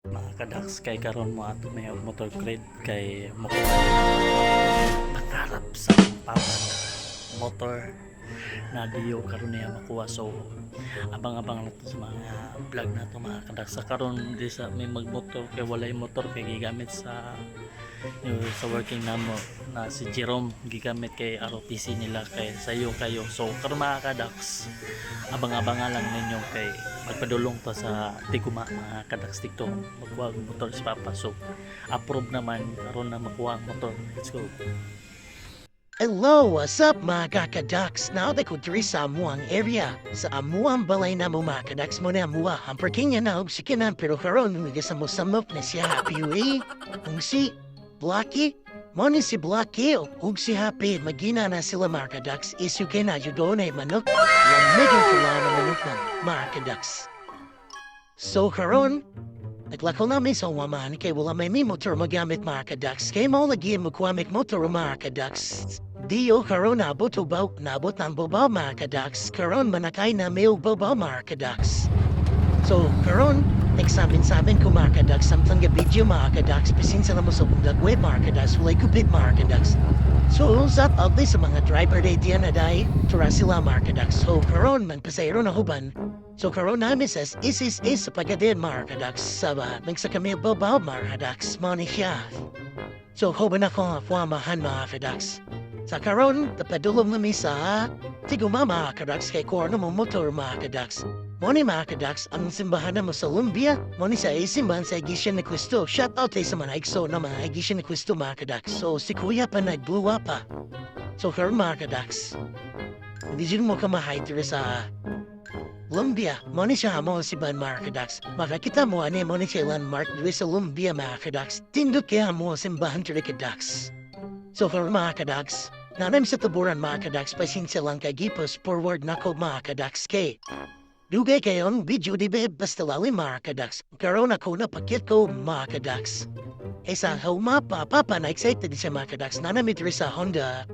Mga kadaks, kay karon mo ato may og motor crate kay makuha pangarap sa papa na motor na diyo karon niya makuha. So abang-abang na to sa mga vlog na to, mga kadaks. Sa karon di sa may magmotor kay walay motor kay gigamit sa yung sa working namo na si Jerome, gigamit kay ROTC nila kay sayo kayo. So karon, mga kadaks, abang-abangan lang ninyo kay magpadulong pa sa Tiguma, mga kadaks, dito magkuha og motor si Papa. So approve naman karon na makuha ang motor. Let's go. Hello, what's up, mga kakadaks? Now ko diri sa amuang area. Sa amuang balay na mo, mga kadaks, mo na amuha. Ang parking na og sikinan, pero karon sa mo samop na siya Happy Way. Ug si Blocky, mo ni si Blocky ug si Happy magina na sila, mga kadaks. Issue kay na doon ay manok. Lamig ang pula na manok man, mga kadaks. So karon, naglakaw namin sa umaman kay wala may mi motor magamit, mga kadaks. Kay mo lagi mo kuamit motor, mga kadaks. Diyo karon nabot ubaw, nabot ng babaw, mga kadaks. Karon manakay na may babaw, mga kadaks. So karon, nagsamin-samin ko, mga kadaks, samtang ga video, mga kadaks, pasensya na mo sa bundagwe, mga kadaks, walay gupit, mga kadaks. So usap ugly sa mga driver day diyan na day, tura sila, mga kadaks. So karon man pasayro na huban. So karon namin sa is is is sa pagadin, mga kadaks, sa ba, nagsa kami babaw, mga kadaks, mo ni siya. So hoban ako nga fuamahan, mga kadaks. Sa karon, napadulong nami sa Tiguma, mga kadaks, kay kuha mo motor, mga kadaks. Mo ni, mga kadaks, ang simbahan na mo sa Lumbia, mo ni sa simbahan sa Iglesia ni Cristo. Shout out sa mga igso na mga Iglesia ni Cristo, mga kadaks. So si Kuya pa nagbluwa pa. So karon, mga kadaks, hindi mo ka mahay diri sa Lumbia, mo ni siya mo si Ban, mga kadaks. Makakita mo ani mo ni siya landmark diri sa Lumbia, mga kadaks. Tindot kaya mo simbahan diri, kadaks. So for mga kadaks, nanam sa tuburan, mga kadaks, pasensya lang kay gipos forward nako, mga kadaks, kay dugay kayong video di ba, basta lalim, mga kadaks. Karon ako na pakit ko, mga kadaks. Eh sa huma pa papa na excited siya, mga kadaks. Nanami diri sa Honda.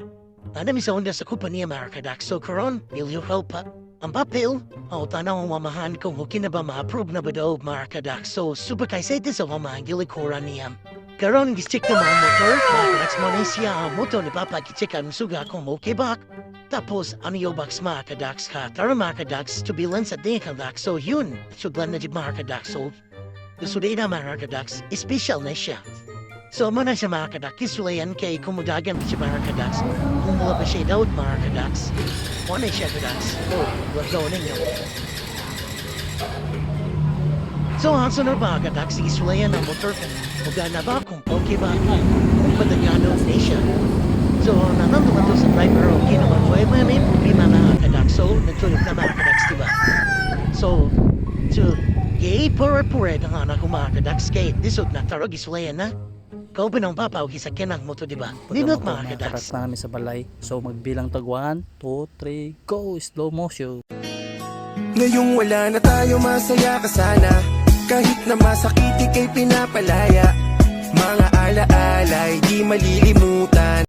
Nanami sa Honda sa kumpanya, mga kadaks. So karon, niliyuhaw pa ang papel, o tanaw ang mamahan kung okay na ba, ma-approve na ba daw, mga kadaks. So super excited sa mamahan gilikuran niya. Karon gicheck na mga motor, mga kadaks, mo na siya ang motor ni Papa, gicheck ang suga kung okay ba. Tapos ano yung box, mga kadaks ka. Tara, mga kadaks, tubilan sa din kadaks. So yun, suglan na di, mga kadaks. So, gusto na, mga kadaks, special na siya. So mo na siya, mga kadaks, kisulayan kay kumudagan siya, mga kadaks. Kung wala pa siya daw, mga kadaks. Mo na siya, kadaks. Oh, let's go ninyo. So ang sunod, mga kadaks, isulayan ang motor kung muga na ba, kung okay ba, kung padagano na siya. So nananduman to sa driver, okay naman. So ay may problema, mga kadaks. So nagtulog na, mga kadaks, diba? So, yay, pura pura na nga na ko, mga kadaks, kay lisod na tarog isulayan na. Kau ba ng papa o gisakyan ang motor, diba? Ninot, mga kadaks. Karat na kami sa balay. So magbilang tag 1, 2, 3, go! Slow motion. Ngayong wala na tayo, masaya ka sana. Kahit na masakit, ika'y pinapalaya. Mga alaala'y di malilimutan.